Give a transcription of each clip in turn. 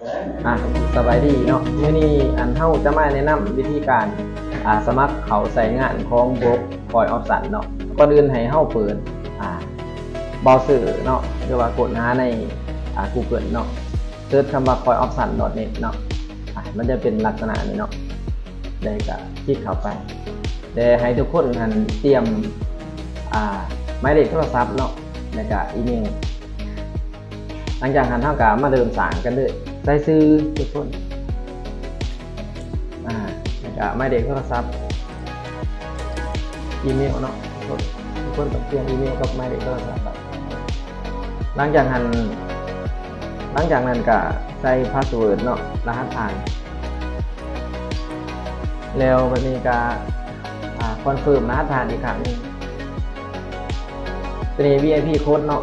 ອ່າ ສະບາຍດີເນາະ, ມື້ນີ້ອັນເຮົາຈະມາແນະນຳວິທີການ ອ່າ ສະໝັກເຂົ້າໃຊ້ງານຂອງ Broke Coin Option ເນາະ. ກ່ອນອື່ນໃຫ້ເຮົາເປີດ ອ່າ ເບຣາເຊີເນາະ ຫຼືວ່າຄົ້ນຫາໃນ ອ່າ Google ເນາະ, ເສີດຄຳວ່າ coin option dot net ເນາະ. ອ່າ ມັນຈະເປັນລັກສະນະນີ້ເນາະ, ແລ້ວກໍຄລິກເຂົ້າໄປ. ແລະ ໃຫ້ທຸກຄົນຫັ້ນຕຽມ ອ່າ ໝາຍເລກໂທລະສັບເນາະ ແລ້ວກະອີເມວ. ຫຼັງຈາກນັ້ນເຮົາກະມາເລີ່ມສ້າງກັນເລີຍ. ໃສ່ຊື່ທຸກຄົນ ອ່າ ແລ້ວກະໝາຍເລກໂທລະສັບ ອີເມວເນາະ. ທຸກຄົນ ທຸກຄົນຕ້ອງຕຽມອີເມວກັບໝາຍເລກໂທລະສັບໄວ້. ຫຼັງຈາກນັ້ນ ຫຼັງຈາກນັ້ນກະໃສ່ພາສເວີດເນາະ, ລະຫັດຜ່ານ. ແລ້ວບັດນີ້ກະ ອ່າ ຄອນເຟີມລະຫັດຜ່ານອີກຄັ້ງໜຶ່ງ. ໂຕນີ້ ວີໄອພີ ໂຄດເນາະ,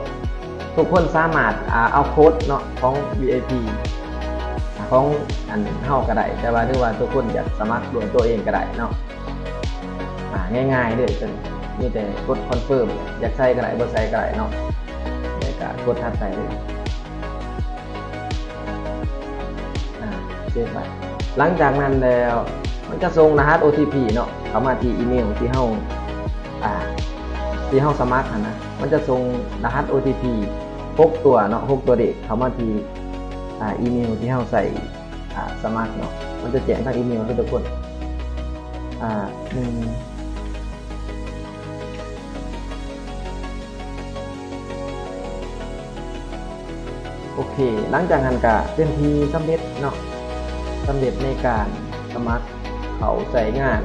ທຸກຄົນສາມາດ ອ່າ ເອົາໂຄດເນາະ ຂອງ ວີໄອພີ ຂອງອັນເຮົາກໍໄດ້, ແຕ່ວ່າຖືວ່າທຸກຄົນຢາກສະໝັກດ້ວຍຕົວເອງກໍໄດ້ເນາະ. ອ່າ ງ່າຍໆເລີຍ ໂຕນີ້ມີແຕ່ກົດຄອນເຟີມ, ຢາກໃສ່ກໍໄດ້ ບໍ່ໃສ່ກໍໄດ້ເນາະ, ແລ້ວກໍກົດຖັດໄປເລີຍ. ອ່າ ເຊຟໄວ້. ຫຼັງຈາກນັ້ນແລ້ວ ມັນຈະສົ່ງລະຫັດ ໂອທີພີ ເນາະ ເຂົ້າມາທີ່ອີເມວທີ່ເຮົາ ອ່າ ທີ່ເຮົາສະໝັກຫັ້ນນະ. ມັນຈະສົ່ງລະຫັດ ໂອທີພີ ຫົກຕົວເນາະ, ຫົກຕົວເລກເຂົ້າມາທີ່ ອ່າ ອີເມວທີ່ເຮົາໃສ່ ອ່າ ສະໝັກເນາະ. ມັນຈະແຈ້ງທາງອີເມວເດີທຸກຄົນ. ອ່າ ໜຶ່ງ ໂອເຄ, ຫຼັງຈາກນັ້ນກະເປັນທີ່ສຳເລັດເນາະ, ສຳເລັດໃນການສະໝັກເຂົ້າໃຊ້ງານ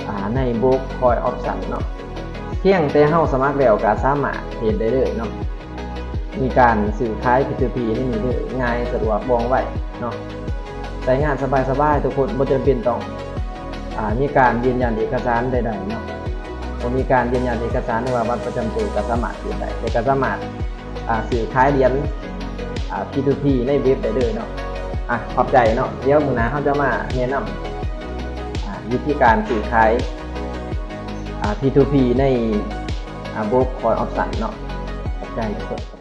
ອ່າ ໃນ Broke Coin Option ເນາະ. ພຽງແຕ່ເຮົາສະໝັກແລ້ວກະສາມາດເຮັດໄດ້ເລີຍເນາະ, ມີການຊື້ຂາຍ ພີທູພີ ໃນນີ້ເລີຍ, ງ່າຍ ສະດວກ ວ່ອງໄວເນາະ. ໃຊ້ງານສະບາຍໆ ທຸກຄົນ, ບໍ່ຈຳເປັນຕ້ອງ ອ່າ ມີການຢືນຢັນເອກະສານໃດໆເນາະ. ບໍ່ມີການຢືນຢັນເອກະສານ ຫຼືວ່າບັດປະຈຳໂຕ ກໍສາມາດເຮັດໄດ້ ແລະ ກໍສາມາດ ອ່າ ຊື້ຂາຍຫຼຽນ ອ່າ ພີທູພີ ໃນເວັບໄດ້ເລີຍເນາະ. ອ່ະ ຂອບໃຈເນາະ. ດຽວມື້ໜ້າເຮົາຈະມາແນະນຳ ອ່າ ວິທີການຊື້ຂາຍ ອ່າ ພີທູພີ ໃນ ອ່າ Broke Coin Option ເນາະ. ຂອບໃຈທຸກຄົນ.